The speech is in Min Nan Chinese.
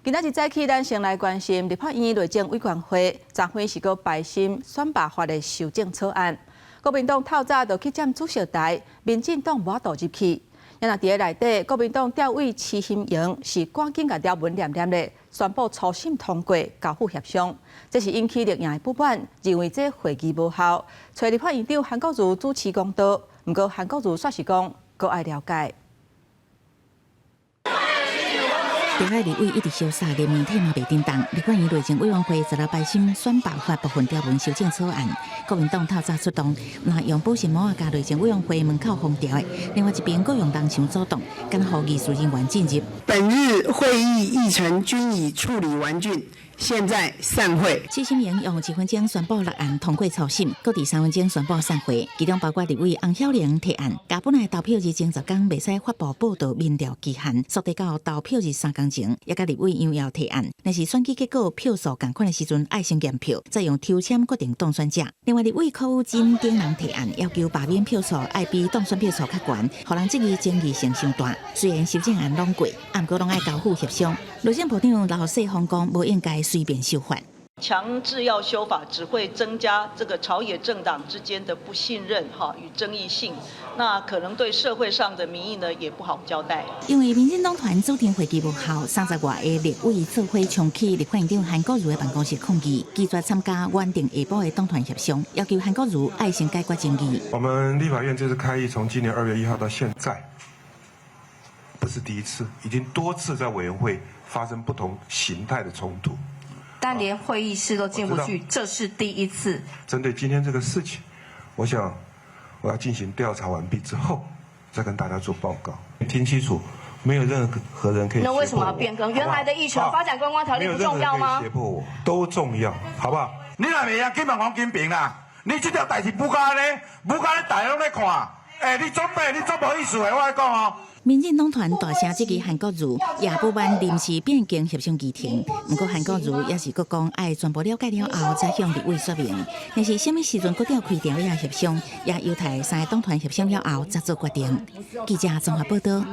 今仔日早起，咱先來關心立法院內政委員會，昨昏是閣排審選罷法的修正草案。國民黨透早就去佔主席台，民進黨無法度入去。啊若佇咧內底，國民黨召委徐欣瑩是趕緊共條文念念咧，宣布初審通過，交付協商。這是引起綠營的不滿，認為這會議無效。揣立法院長韓國瑜主持公道，毋過韓國瑜煞是講，閣愛了解。台海立委一直痟殺，連媒體嘛袂振動。立法院內政委員會昨日排審選罷法部分條文修正草案，國民黨透早出動，若用保鮮膜共內政委員會門口封牢的，另外一邊閣用人牆阻擋，干焦予技術人員進入。本日會議議程均已處理完竣，現在散會。徐欣瑩用1分鐘宣布六案通過初審，閣佇3分鐘宣布散會。其中包括立委洪曉玲提案，共本來投票日前10工袂使發布報道民調期限，縮短到投票日3工前，也佮立委楊耀提案，若是選舉結果票數仝款的時陣，愛先驗票，再用抽籤決定當選者。另外，立委柯宇珍等人提案，要求罷免票數愛比當選票數較懸，予人質疑爭議性傷大。雖然修正案攏過，毋過攏愛交付協商。內政部長劉世芳講，無應該隨便修法。強制要修法，只會增加這個朝野政黨之間的不信任哈與爭議性，那可能對社會上的民意呢也不好交代。因為民進黨團主張會議無效，30外个立委做伙衝去立法院長韓國瑜的辦公室抗議，拒絕參加原定下晡的黨團協商，要求韓國瑜愛先解決爭議。我們立法院這次開議，從今年2月1號到現在，不是第一次，已經多次在委員會發生不同形態的衝突。但連會議室都進不去，這是第一次。針對今天這個事情，我想我要進行調查完畢之後，再跟大家做報告。聽清楚，沒有任何人可以。那為什麼要變更原來的議程？發展觀光條例不重要嗎？脅迫我都重要，好不好？你若袂曉，緊問黃金平啦。你這條代誌舞甲按呢，舞甲按呢，大家攏咧看。欸，你準備，你足無意思的，我來講哦。民進黨團大聲質疑韓國瑜，也不滿臨時變更協商議程。毋過韓國瑜也是閣講愛全部了解了後，才向立委說明。若是啥物時陣閣調開朝野協商，也有待三個黨團協商了後才做決定。記者綜合報道。